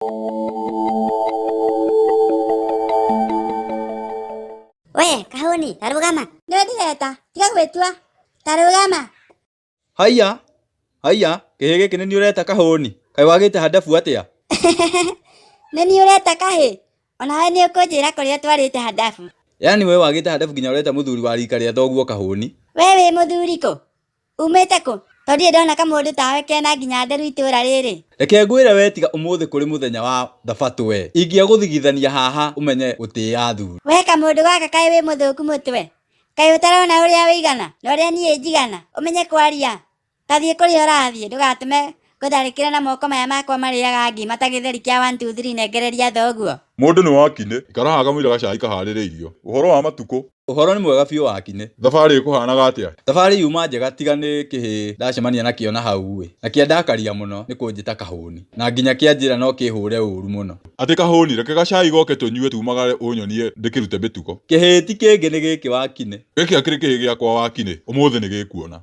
We kahũni ta rũgama. Nĩwe ndĩreta tiga gwĩtua ta rũgama. Haiya haiya kĩhĩ gĩkĩ nĩ niĩ ũreta kahũni? Kaĩ wagĩte handabu atĩa? Nĩ niĩ ũreta kahĩ? Onawe nĩ ũkũnjĩra kũrĩa ũtwarĩte handabu. Yaani we wagĩte handabu nginya ũreta mũthuri wa rika rĩa thoguo kahũni? We wĩ mũthuri kũ? Umĩte kũ? Tondũ ndirĩ ndona kamũndũ tawe kena nginya nderu itũra rĩrĩ. Reke ngwĩre we tiga ũmũthĩ kũrĩ mũthenya wa thabatũ we. Ingĩagũthigithania haha ũmenye gũtĩĩa athuri. We kamũndũ gaka kaĩ wĩ mũthũku mũtwe? Kaĩ ũtarona ũrĩa wĩigana na ũrĩa niĩ njigana? Ũmenye kwaria. Ta thiĩ kũrĩa ũrathiĩ ndũgatũme ngũtharĩkĩre na moko maya makwa marĩaga ngima ta gĩtheri kĩa 1 2 3 nengereria thoguo. Mũndũ nĩ Wakinĩ, ikara haha kamũira gacai kaharĩrĩirio. Ũhoro wa matukũ? Ũhoro nĩ mwega biũ Wakinĩ. Thabarĩ ĩkũhanaga atĩa? Thabarĩ yuma njega tiga nĩ kĩhĩĩ ndacemania nakĩo na hau ĩ, na kĩandakaria mũno nĩ kũnjĩta kahũni na nginya kĩanjĩra no kĩhũre ũru mũno. Atĩ kahũni, reke gacai goke tũnyue tumagare ũnyonie ndĩkĩrute mĩtugo. Kĩhĩĩ ti kĩngĩ nĩ gĩkĩ Wakinĩ. Gĩkĩ akĩrĩ kĩhĩĩ gĩakwa Wakinĩ, ũmũthĩ nĩgĩkuona.